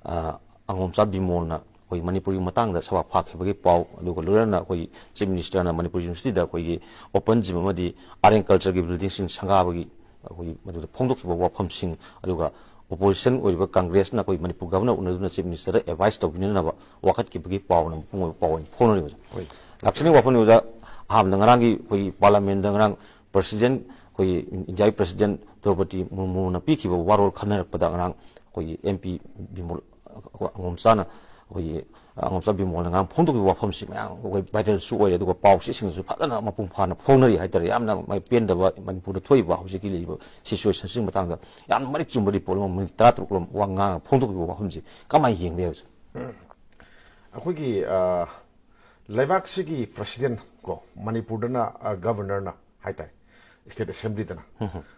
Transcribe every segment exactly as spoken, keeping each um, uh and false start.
ꯑ, ꯑꯉꯣꯝꯆꯥ ꯕꯤꯃꯣꯜꯅ ꯑꯩꯈꯣꯏ ꯃꯅꯤꯄꯨꯔꯒꯤ ꯃꯇꯥꯡꯗ ꯁꯚꯥ ꯐꯥꯈꯤꯕꯒꯤ ꯄꯥꯎ, ꯑꯗꯨꯒ ꯂꯣꯏꯅꯅ ꯑꯩꯈꯣꯏꯒꯤ Chief Minister ꯅ ꯃꯅꯤꯄꯨꯔ University ꯗ ꯑꯩꯈꯣꯏꯒꯤ open gym ꯑꯃꯗꯤ Art and Culture ꯒꯤ building ꯁꯤꯡ ꯁꯪꯒꯥꯕꯒꯤ ꯑꯩꯈꯣꯏꯒꯤ ꯃꯗꯨꯗ ꯐꯣꯡꯗꯣꯛꯈꯤꯕ ꯋꯥꯐꯝꯁꯤꯡ, ꯑꯗꯨꯒ opposition ꯑꯣꯏꯔꯤꯕ Congress ꯅ ꯑꯩꯈꯣꯏ ꯃꯅꯤꯄꯨꯔ Governor ꯎꯅꯗꯨꯅ Chief Minister ꯗ advice ꯇꯧꯕꯤꯅꯅꯕ ꯋꯥꯀꯠꯈꯤꯕꯒꯤ ꯄꯥꯎꯅ ꯃꯄꯨꯡ ꯑꯣꯏꯕ ꯄꯥꯎ ꯑꯣꯏꯅ ꯐꯣꯡꯅꯔꯤꯕꯁꯦ꯫ ꯍꯣꯏ꯫ ꯂꯥꯛꯆꯅꯤꯡꯕ ꯋꯥꯐꯝꯅꯤ ꯑꯣꯖꯥ, ꯑꯍꯥꯟꯕꯗ ꯉꯔꯥꯡꯒꯤ ꯑꯩꯈꯣꯏꯒꯤ Parliament ꯗ ꯉꯔꯥꯡ President, ꯑꯩꯈꯣꯏꯒꯤ ꯏꯟꯗꯤꯌꯥꯒꯤ President ꯗ꯭ꯔꯧꯄꯗꯤ ꯃꯨꯔꯃꯨꯅ ꯄꯤꯈꯤꯕ ꯋꯥꯔꯣꯜ ꯈꯟꯅꯔꯛꯄꯗ ꯉꯔꯥꯡ ꯑꯩꯈꯣꯏꯒꯤ MP ꯕꯤꯃꯣꯜ, ꯑꯉꯣꯝꯆꯥꯅ, ꯑꯩꯈꯣꯏꯒꯤ ꯑꯉꯣꯝꯆꯥ ꯕꯤꯃꯣꯜꯅ ꯉꯔꯥꯡ ꯐꯣꯡꯗꯣꯛꯈꯤꯕ ꯋꯥꯐꯝꯁꯤ ꯃꯌꯥꯝ ꯑꯩꯈꯣꯏ viral ꯁꯨ ꯑꯣꯏꯔꯦ, ꯑꯗꯨꯒ ꯄꯥꯎꯆꯦꯁꯤꯡꯗꯁꯨ ꯐꯖꯅ ꯃꯄꯨꯡ ꯐꯥꯅ ꯐꯣꯡꯅꯔꯤ ꯍꯥꯏꯇꯥꯔꯦ꯫ ꯌꯥꯝꯅ ꯃꯥꯏ ꯄꯦꯟꯗꯕ ꯃꯅꯤꯄꯨꯔꯗ ꯊꯣꯛꯏꯕ ꯍꯧꯖꯤꯛꯀꯤ ꯂꯩꯔꯤꯕ situation ꯁꯤꯒꯤ ꯃꯇꯥꯡꯗ ꯌꯥꯝꯅ ꯃꯔꯤꯛ ꯆꯨꯝꯕ report ꯑꯃ minute ꯇꯔꯥꯇꯔꯨꯛ ꯂꯣꯝ ꯋꯥ ꯉꯥꯡꯉ ꯐꯣꯡꯗꯣꯛꯈꯤꯕ ꯋꯥꯐꯝꯁꯤ ꯀꯃꯥꯏꯅ ꯌꯦꯡꯕ ꯌꯥꯏ ꯍꯧꯖꯤꯛ? ꯑꯩꯈꯣꯏꯒꯤ, ꯑ, ꯂꯩꯕꯥꯛꯁꯤꯒꯤ President ꯀꯣ, ꯃꯅꯤꯄꯨꯔꯗꯅ, ꯑ, Governor ꯅ ꯍꯥꯏꯇꯥꯔꯦ, State Assembly ꯗꯅ꯫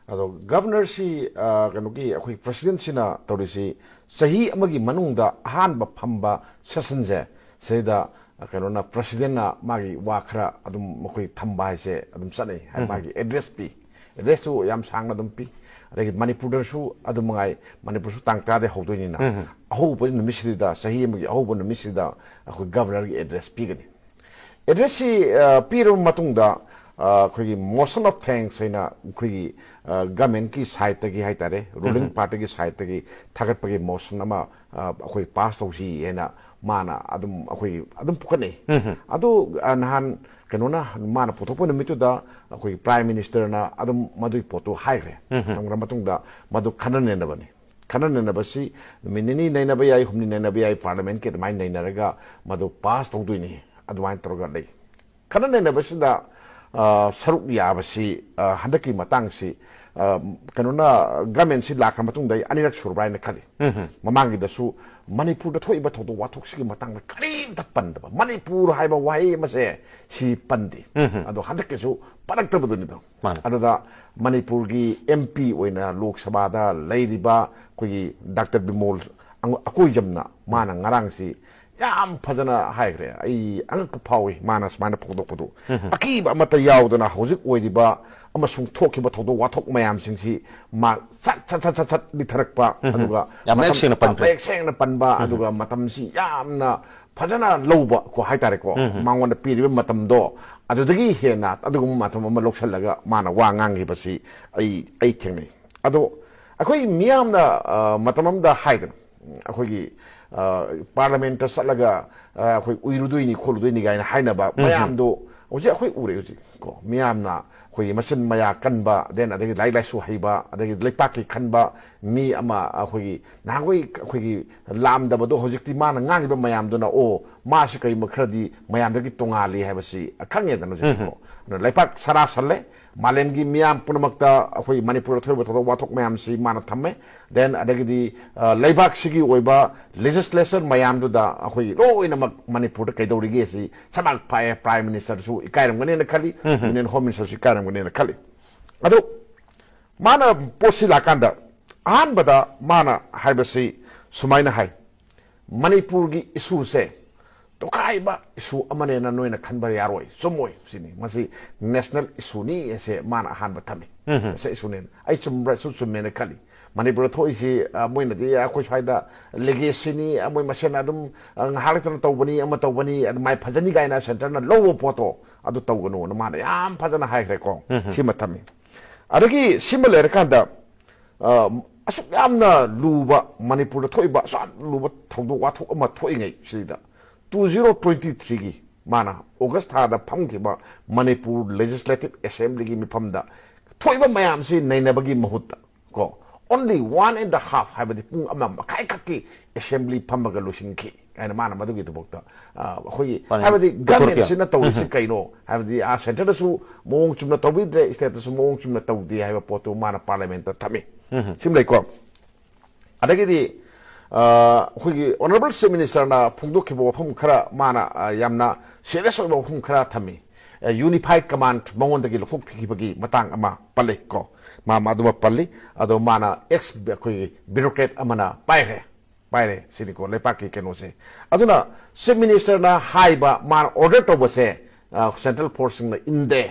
ꯑꯗꯣ Governor ꯁꯤ, ꯑ, ꯀꯩꯅꯣꯒꯤ ꯑꯩꯈꯣꯏ President ꯁꯤꯅ ꯇꯧꯔꯤꯁꯤ ꯆꯍꯤ ꯑꯃꯒꯤ ꯃꯅꯨꯡꯗ ꯑꯍꯥꯟꯕ ꯐꯝꯕ session ꯁꯦ, ꯁꯤꯗ, ꯑ, ꯀꯩꯅꯣꯅ, President ꯅ ꯃꯥꯒꯤ ꯋꯥ ꯈꯔ ꯑꯗꯨꯝ ꯃꯈꯣꯏ ꯊꯝꯕ ꯍꯥꯏꯁꯦ ꯑꯗꯨꯝ ꯆꯠꯅꯩ꯫ ꯍꯥꯏ, ꯃꯥꯒꯤ address ꯄꯤ꯫ Address ꯇꯨ ꯌꯥꯝ ꯁꯥꯡꯅ ꯑꯗꯨꯝ ꯄꯤ꯫ ꯑꯗꯒꯤ ꯃꯅꯤꯄꯨꯔꯗꯁꯨ ꯑꯗꯨꯝ ꯃꯉꯥꯏ, ꯃꯅꯤꯄꯨꯔꯁꯨ ꯇꯥꯡ ꯇꯔꯥꯗꯒꯤ ꯍꯧꯗꯣꯏꯅꯤꯅ, ꯑꯍꯧꯕ ꯅꯨꯃꯤꯠꯁꯤꯗ, ꯆꯍꯤ ꯑꯃꯒꯤ ꯑꯍꯧꯕ ꯅꯨꯃꯤꯠꯁꯤꯗ ꯑꯩꯈꯣꯏ Governor ꯒꯤ address ꯄꯤꯒꯅꯤ꯫ Address ꯁꯤ, ꯑ, ꯄꯤꯔꯕ ꯃꯇꯨꯡꯗ, ꯑ, ꯑꯩꯈꯣꯏꯒꯤ motion of thanks ꯍꯥꯏꯅ ꯑꯩꯈꯣꯏꯒꯤ, ꯑ, government ꯀꯤ side ꯇꯒꯤ ꯍꯥꯏꯇꯥꯔꯦ, ruling party ꯒꯤ side ꯇꯒꯤ ꯊꯥꯒꯠꯄꯒꯤ motion ꯑꯃ, ꯑ, ꯑꯩꯈꯣꯏ pass ꯇꯧꯁꯤ ꯍꯥꯏꯅ ꯃꯥꯅ ꯑꯗꯨꯝ ꯑꯩꯈꯣꯏ ꯑꯗꯨꯝ ꯄꯨꯈꯠꯅꯩ꯫ ꯑꯗꯨ, ꯑ, ꯅꯍꯥꯟ ꯀꯩꯅꯣꯅ ꯃꯥꯅ ꯄꯨꯊꯣꯛꯄ ꯅꯨꯃꯤꯠꯇꯨꯗ ꯑꯩꯈꯣꯏꯒꯤ Prime Minister ꯅ ꯑꯗꯨꯝ ꯃꯗꯨꯒꯤ ꯄꯣꯠꯇꯨ ꯍꯥꯏꯈ꯭ꯔꯦ꯫ ꯊꯝꯈ꯭ꯔ ꯃꯇꯨꯡꯗ ꯃꯗꯨ ꯈꯟꯅ ꯅꯩꯅꯕꯅꯤ꯫ ꯈꯟꯅ ꯅꯩꯅꯕꯁꯤ ꯅꯨꯃꯤꯠ ꯅꯤꯅꯤ ꯅꯩꯅꯕ ꯌꯥꯏ, ꯍꯨꯝꯅꯤ ꯅꯩꯅꯕ ꯌꯥꯏ, Parliament ꯀꯤ ꯑꯗꯨꯃꯥꯏꯅ ꯅꯩꯅꯔꯒ ꯃꯗꯨ pass ꯇꯧꯗꯣꯏꯅꯤ, ꯑꯗꯨꯃꯥꯏꯅ ꯇꯧꯔꯒ ꯂꯩ꯫ ꯈꯟꯅ ꯅꯩꯅꯕꯁꯤꯗ, ꯑ, ꯁꯔꯨꯛ ꯌꯥꯕꯁꯤ, ꯑ, ꯍꯟꯗꯛꯀꯤ ꯃꯇꯥꯡꯁꯤ, ꯑ, ꯀꯩꯅꯣꯅ, government ꯁꯤ ꯂꯥꯛꯈ꯭ꯔ ꯃꯇꯨꯡꯗ ꯑꯩ ꯑꯅꯤꯔꯛ ꯁꯨꯔꯕ꯭ꯔꯥ ꯍꯥꯏꯅ ꯈꯜꯂꯤ꯫ ꯃꯃꯥꯡꯒꯤꯗꯁꯨ ꯃꯅꯤꯄꯨꯔꯗ ꯊꯣꯛꯏꯕ ꯊꯧꯗꯣꯛ ꯋꯥꯊꯣꯛꯁꯤꯒꯤ ꯃꯇꯥꯡꯗ ꯀꯔꯤꯝꯇ ꯄꯟꯗꯕ, ꯃꯅꯤꯄꯨꯔ ꯍꯥꯏꯕ ꯋꯥꯍꯩ ꯑꯃꯁꯦ ꯁꯤ ꯄꯟꯗꯦ꯫ ꯑꯗꯣ ꯍꯟꯗꯛꯀꯤꯁꯨ ꯄꯜꯂꯛꯇꯕꯗꯨꯅꯤꯗꯣ꯫ ꯃꯥꯅꯦ꯫ ꯑꯗꯨꯗ ꯃꯅꯤꯄꯨꯔꯒꯤ MP ꯑꯣꯏꯅ ꯂꯣꯛ ꯁꯚꯥꯗ ꯂꯩꯔꯤꯕ ꯑꯩꯈꯣꯏꯒꯤ Doctor ꯕꯤꯃꯣꯜ ꯑꯪ-, ꯑꯀꯣꯏꯖꯝꯅ ꯃꯥꯅ ꯉꯔꯥꯡꯁꯤ ꯌꯥꯝ ꯐꯖꯅ ꯍꯥꯏꯈ꯭ꯔꯦ꯫ ꯑꯩ ꯑꯉꯛꯄ ꯐꯥꯎꯏ ꯃꯥꯅ ꯁꯨꯃꯥꯏꯅ ꯐꯣꯡꯗꯣꯛꯄꯗꯨ꯫ ꯑꯀꯤꯕ ꯑꯃꯠꯇ ꯌꯥꯎꯗꯅ ꯍꯧꯖꯤꯛ ꯑꯣꯏꯔꯤꯕ ꯑꯃꯁꯨꯡ ꯊꯣꯛꯈꯤꯕ ꯊꯧꯗꯣꯛ ꯋꯥꯊꯣꯛ ꯃꯌꯥꯝꯁꯤꯡꯁꯤ ꯃꯥ ꯁꯠ ꯁꯠ ꯁꯠ ꯁꯠ ꯁꯠ ꯂꯤꯊꯔꯛꯄ, ꯑꯗꯨꯒ ꯌꯥꯝ ꯃꯌꯦꯛ ꯃꯇꯝ ꯁꯦꯡꯅ ꯄꯟꯈ꯭ꯔꯦ꯫ ꯃꯌꯦꯛ ꯁꯦꯡꯅ ꯄꯟꯕ, ꯑꯗꯨꯒ ꯃꯇꯝꯁꯤ ꯌꯥꯝꯅ ꯐꯖꯅ ꯂꯧꯕ ꯀꯣ ꯍꯥꯏꯇꯥꯔꯦꯀꯣ꯫ ꯃꯉꯣꯟꯗ ꯄꯤꯔꯤꯕ ꯃꯇꯝꯗꯣ ꯑꯗꯨꯗꯒꯤ ꯍꯦꯟꯅ ꯑꯗꯨꯒꯨꯝꯕ ꯃꯇꯝ ꯑꯃ ꯂꯧꯁꯜꯂꯒ ꯃꯥꯅ ꯋꯥ ꯉꯥꯡꯈꯤꯕꯁꯤ ꯑꯩ, ꯑꯩ ꯊꯦꯡꯅꯩ꯫ ꯑꯗꯣ ꯑꯩꯈꯣꯏ ꯃꯤꯌꯥꯝꯅ, ꯑ, ꯃꯇꯝ ꯑꯃꯗ ꯍꯥꯏꯗꯅ, ꯑꯩꯈꯣꯏꯒꯤ, ꯑ, ꯄꯥꯔꯂꯤꯌꯥꯃꯦꯟꯠꯇ ꯆꯠꯂꯒ, ꯑ, ꯑꯩꯈꯣꯏ ꯎꯏꯔꯨꯗꯣꯏꯅꯤ ꯈꯣꯠꯂꯨꯗꯣꯏꯅꯤ ꯀꯥꯏꯅ ꯍꯥꯏꯅꯕ ꯃꯌꯥꯝꯗꯣ ꯍꯧꯖꯤꯛ ꯑꯩꯈꯣꯏ ꯎꯔꯦ ꯍꯧꯖꯤꯛ ꯀꯣ꯫ ꯃꯤꯌꯥꯝꯅ ꯑꯩꯈꯣꯏꯒꯤ ꯃꯆꯤꯟ ꯃꯌꯥ ꯀꯟꯕ, then ꯑꯗꯒꯤ ꯂꯥꯏꯔꯤꯛ ꯂꯥꯏꯁꯨ ꯍꯩꯕ, ꯑꯗꯒꯤ ꯂꯩꯄꯥꯛꯀꯤ ꯈꯟꯕ ꯃꯤ ꯑꯃ, ꯑꯩꯈꯣꯏꯒꯤ ꯅꯍꯥꯟꯈꯣꯏ ꯑꯩꯈꯣꯏꯒꯤ ꯂꯥꯝꯗꯕꯗꯣ ꯍꯧꯖꯤꯛꯇꯤ ꯃꯥꯅ ꯉꯥꯡꯉꯤꯕ ꯃꯌꯥꯝꯗꯨꯅ, ꯑꯣ, ꯃꯥꯁꯤ ꯀꯔꯤꯒꯨꯝꯕ ꯈꯔꯗꯤ ꯃꯌꯥꯝꯗꯒꯤ ꯇꯣꯉꯥꯜꯂꯤ ꯍꯥꯏꯕꯁꯤ ꯈꯪꯉꯦꯗꯅ ꯍꯧꯖꯤꯛꯇꯤꯀꯣ꯫ ꯑꯗꯨꯅ ꯂꯩꯄꯥꯛ ꯁꯔꯥ ꯁꯜꯂꯦ꯫ ꯃꯥꯂꯦꯝꯒꯤ ꯃꯤꯌꯥꯝ ꯄꯨꯝꯅꯃꯛꯇ ꯑꯩꯈꯣꯏ ꯃꯅꯤꯄꯨꯔꯗ ꯊꯣꯛꯏꯕ ꯊꯧꯗꯣꯛ ꯋꯥꯊꯣꯛ ꯃꯌꯥꯝꯁꯤ ꯃꯥꯅ ꯊꯝꯃꯦ꯫ Then ꯑꯗꯒꯤꯗꯤ, ꯑ, ꯂꯩꯕꯥꯛꯁꯤꯒꯤ ꯑꯣꯏꯕ ꯂꯦꯖꯤꯁꯂꯦꯆꯔ ꯃꯌꯥꯝꯗꯨꯗ ꯑꯩꯈꯣꯏ ꯂꯣꯏꯅꯃꯛ ꯃꯅꯤꯄꯨꯔꯗ ꯀꯩꯗꯧꯔꯤꯒꯦ ꯁꯤ ꯁꯃꯥꯛ ꯐꯥꯛꯑꯦ꯫ ꯄ꯭ꯔꯥꯏꯝ ꯃꯤꯅꯤꯁꯇꯔꯁꯨ ꯏꯀꯥꯏꯔꯝꯒꯅꯦꯅ ꯈꯜꯂꯤ, ꯌꯨꯅꯤꯌꯟ ꯍꯣꯝ ꯃꯤꯅꯤꯁꯇꯔꯁꯨ ꯏꯀꯥꯏꯔꯝꯒꯅꯦꯅ ꯈꯜꯂꯤ꯫ ꯑꯗꯣ ꯃꯥꯅ ꯄꯣꯠꯁꯤ ꯂꯥꯛꯀꯥꯟꯗ ꯑꯍꯥꯟꯕꯗ ꯃꯥꯅ ꯍꯥꯏꯕꯁꯤ ꯁꯨꯃꯥꯏꯅ ꯍꯥꯏ, "ꯃꯅꯤꯄꯨꯔꯒꯤ ꯏꯁꯨꯁꯦ ꯇꯣꯈꯥꯏꯕ ꯏꯁꯨ ꯑꯃꯅꯦꯅ ꯅꯣꯏꯅ ꯈꯟꯕ ꯌꯥꯔꯣꯏ, ꯆꯨꯝꯃꯣꯏ ꯁꯤꯅꯤ꯫ ꯃꯁꯤ ꯅꯦꯁꯅꯦꯜ ꯏꯁꯨꯅꯤ" ꯑꯁꯦ ꯃꯥꯅ ꯑꯍꯥꯟꯕ ꯊꯝꯃꯤ꯫ ꯅꯦꯁꯅꯦꯜ ꯏꯁꯨꯅꯦꯅ ꯑꯩ ꯆꯨꯝꯕ꯭ꯔꯥꯁꯨ ꯆꯨꯝꯃꯦꯅ ꯈꯜꯂꯤ꯫ ꯃꯅꯤꯄꯨꯔꯗ ꯊꯣꯛꯏꯁꯤ, ꯑ, ꯃꯣꯏꯅꯗꯤ ꯑꯩꯈꯣꯏ ꯁ꯭ꯋꯥꯏꯗ ꯂꯤꯒꯦꯁꯤꯅꯤ, ꯑ, ꯃꯣꯏ ꯃꯁꯦꯟ ꯑꯗꯨꯝ, ꯑ, ꯉꯥꯏꯍꯥꯛ ꯂꯩꯇꯅ ꯇꯧꯕꯅꯤ, ꯑꯃ ꯇꯧꯕꯅꯤ, ꯑꯗꯨꯃꯥꯏꯅ ꯐꯖꯅꯤ ꯀꯥꯏꯅ ꯁꯦꯟꯇꯔꯅ ꯂꯧꯕ ꯄꯣꯠꯇꯣ ꯑꯗꯨ ꯇꯧꯒꯅꯨꯅ ꯃꯥꯅ ꯌꯥꯝ ꯐꯖꯅ ꯍꯥꯏꯈ꯭ꯔꯦꯀꯣ꯫ ꯁꯤꯃ ꯊꯝꯃꯤ꯫ ꯑꯗꯒꯤ ꯁꯤꯃ ꯂꯩꯔꯀꯥꯟꯗ, ꯑ, ꯑꯁꯨꯛ ꯌꯥꯝꯅ ꯂꯨꯕ, ꯃꯅꯤꯄꯨꯔꯗ ꯊꯣꯛꯏꯕ ꯑꯁꯨꯛ ꯌꯥꯝ ꯂꯨꯕ ꯊꯧꯗꯣꯛ ꯋꯥꯊꯣꯛ ꯑꯃ ꯊꯣꯛꯏꯉꯩ ꯁꯤꯗ, two zero twenty three ꯒꯤ ꯃꯥꯅ ꯑꯣꯒꯁ ꯊꯥꯗ ꯐꯝꯈꯤꯕ ꯃꯅꯤꯄꯨꯔ ꯂꯦꯖꯤꯁꯂꯦꯇꯤꯚ ꯑꯦꯁꯦꯝꯕ꯭ꯂꯤꯒꯤ ꯃꯤꯐꯝꯗ ꯊꯣꯛꯏꯕ ꯃꯌꯥꯝꯁꯤ ꯅꯩꯅꯕꯒꯤ ꯃꯍꯨꯠꯇ ꯀꯣ, only one and a half ꯍꯥꯏꯕꯗꯤ ꯄꯨꯡ ꯑꯃ ꯃꯈꯥꯏ ꯈꯛꯀꯤ ꯑꯦꯁꯦꯝꯕ꯭ꯂꯤ ꯐꯝꯃꯒ ꯂꯣꯏꯁꯤꯟꯈꯤ ꯍꯥꯏꯅ ꯃꯥꯅ ꯃꯗꯨꯒꯤꯗꯨꯐꯥꯎꯗ, ꯑ, ꯑꯩꯈꯣꯏꯒꯤ, ꯄꯥꯔꯂꯤꯌꯥꯃꯦꯟ ꯍꯥꯏꯕꯗꯤ ꯄꯨꯊꯣꯔꯛꯀꯦ꯫ ꯒꯚꯔꯟꯃꯦꯟꯁꯤꯅ ꯇꯧꯔꯤꯁꯤ ꯀꯩꯅꯣ ꯍꯥꯏꯕꯗꯤ, ꯑ, ꯁꯦꯟꯇꯔꯗꯁꯨ ꯃꯑꯣꯡ ꯆꯨꯝꯅ ꯇꯧꯕꯤꯗ꯭ꯔꯦ, ꯁ꯭ꯇꯦꯠꯇꯁꯨ ꯃꯑꯣꯡ ꯆꯨꯝꯅ ꯇꯧꯗꯦ ꯍꯥꯏꯕ ꯄꯣꯠꯇꯨ ꯃꯥꯅ ꯄꯥꯔꯂꯤꯌꯥꯃꯦꯟꯠꯇ ꯊꯝꯃꯤ꯫ ꯁꯤꯃ ꯂꯩꯀꯣ꯫ ꯑꯗꯒꯤꯗꯤ, ꯑ, ꯑꯩꯈꯣꯏꯒꯤ ꯑꯣꯅꯔꯦꯕꯜ ꯆꯤꯐ ꯃꯤꯅꯤꯁꯇꯔꯅ ꯐꯣꯡꯗꯣꯛꯈꯤꯕ ꯋꯥꯐꯝ ꯈꯔ ꯃꯥꯅ, ꯑ, ꯌꯥꯝꯅ ꯁꯤꯔꯤꯌꯁ ꯑꯣꯏꯕ ꯋꯥꯐꯝ ꯈꯔ ꯊꯝꯃꯤ꯫ ꯑ, ꯌꯨꯅꯤꯐꯥꯏꯗ ꯀꯃꯥꯟꯗ ꯃꯉꯣꯟꯗꯒꯤ ꯂꯧꯊꯣꯛꯄꯤꯈꯤꯕꯒꯤ ꯃꯇꯥꯡ ꯑꯃ ꯄꯜꯂꯤ ꯀꯣ꯫ ꯃꯥ, ꯃꯥ ꯑꯗꯨꯃ ꯄꯜꯂꯤ꯫ ꯑꯗꯣ ꯃꯥꯅ ꯑꯦꯛꯁ ꯑꯩꯈꯣꯏꯒꯤ ꯕ꯭ꯌꯨꯔꯣꯀ꯭ꯔꯦꯠ ꯑꯃꯅ ꯄꯥꯏꯈ꯭ꯔꯦ꯫ ꯄꯥꯏꯔꯦ ꯁꯤꯅꯤꯀꯣ ꯂꯩꯄꯥꯛꯀꯤ ꯀꯩꯅꯣꯁꯦ꯫ ꯑꯗꯨꯅ ꯆꯤꯐ ꯃꯤꯅꯤꯁꯇꯔꯅ ꯍꯥꯏꯕ ꯃꯥꯅ ꯑꯣꯔꯗꯔ ꯇꯧꯕꯁꯦ ꯁꯦꯟꯇ꯭ꯔꯦꯜ ꯐꯣꯔꯁꯁꯤꯡꯅ ꯏꯟꯗꯦ꯫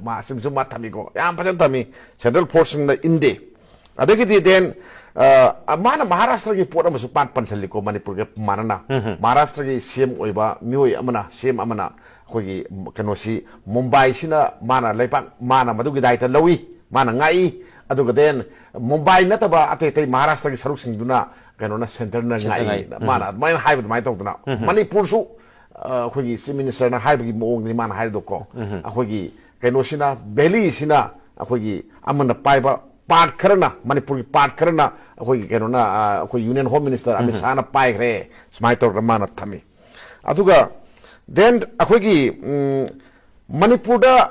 ꯃꯥ ꯑꯁꯤꯃꯁꯨ ꯃꯥ ꯊꯝꯃꯤꯀꯣ, ꯌꯥꯝ ꯐꯖꯅ ꯊꯝꯃꯤ꯫ ꯁꯦꯟꯇ꯭ꯔꯦꯜ ꯐꯣꯔꯁꯁꯤꯡꯅ ꯏꯟꯗꯦ꯫ ꯑꯗꯒꯤꯗꯤ ꯗꯦꯟ ꯃꯥꯅ ꯃꯍꯥꯔꯥꯁꯇ꯭ꯔꯒꯤ ꯄꯣꯠ ꯑꯃꯁꯨ ꯄꯥꯟ ꯄꯟꯁꯤꯜꯂꯤꯀꯣ ꯃꯅꯤꯄꯨꯔꯒ ꯃꯥꯟꯅꯅ꯫ ꯃꯍꯥꯔꯥꯁꯇ꯭ꯔꯒꯤ ꯁꯤ ꯑꯦꯝ ꯑꯣꯏꯕ ꯃꯤꯑꯣꯏ ꯑꯃꯅ, ꯁꯤ ꯑꯦꯝ ꯑꯃꯅ ꯑꯩꯈꯣꯏꯒꯤ ꯀꯩꯅꯣꯁꯤ ꯃꯨꯝꯕꯥꯏꯁꯤꯅ ꯃꯥꯅ ꯂꯩꯄꯥꯛ, ꯃꯥꯅ ꯃꯗꯨꯒꯤ ꯗꯥꯏꯇ ꯂꯧꯏ, ꯃꯥꯅ ꯉꯥꯛꯏ꯫ ꯑꯗꯨꯒ ꯗꯦꯟ ꯃꯨꯝꯕꯥꯏ ꯅꯠꯇꯕ ꯑꯇꯩ ꯑꯇꯩ ꯃꯍꯥꯔꯥꯁꯇ꯭ꯔꯒꯤ ꯁꯔꯨꯛꯁꯤꯡꯗꯨꯅ ꯀꯩꯅꯣꯅ ꯁꯦꯟꯇꯔꯅ ꯁꯦꯟꯇꯔ ꯉꯥꯛꯏ꯫ ꯉꯥꯛꯏ꯫ ꯃꯥꯅ ꯑꯗꯨꯃꯥꯏꯅ ꯍꯥꯏꯕ ꯑꯗꯨꯃꯥꯏꯅ ꯇꯧꯗꯅ ꯃꯅꯤꯄꯨꯔꯁꯨ ꯑ, ꯑꯩꯈꯣꯏꯒꯤ ꯆꯤꯐ ꯃꯤꯅꯤꯁꯇꯔꯅ ꯍꯥꯏꯕꯒꯤ ꯃꯑꯣꯡꯗꯅꯤ ꯃꯥꯅ ꯍꯥꯏꯔꯤꯗꯣꯀꯣ꯫ ꯑꯩꯈꯣꯏꯒꯤ ꯀꯩꯅꯣꯁꯤꯅ, ꯚꯦꯂꯤꯁꯤꯅ ꯑꯩꯈꯣꯏꯒꯤ ꯑꯃꯅ ꯄꯥꯏꯕ ꯄꯥꯔꯠ ꯈꯔꯅ, ꯃꯅꯤꯄꯨꯔꯒꯤ ꯄꯥꯔꯠ ꯈꯔꯅ ꯑꯩꯈꯣꯏꯒꯤ ꯀꯩꯅꯣꯅ, ꯑ, ꯑꯩꯈꯣꯏ ꯌꯨꯅꯤꯌꯟ ꯍꯣꯝ ꯃꯤꯅꯤꯁꯇꯔ ꯑꯃꯤꯠ ꯁꯥꯍꯅ ꯄꯥꯏꯈ꯭ꯔꯦ, ꯁꯨꯃꯥꯏꯅ ꯇꯧꯔꯒ ꯃꯥꯅ ꯊꯝꯃꯤ꯫ ꯑꯗꯨꯒ ꯗꯦꯟ ꯑꯩꯈꯣꯏꯒꯤ ꯎꯝ, ꯃꯅꯤꯄꯨꯔꯗ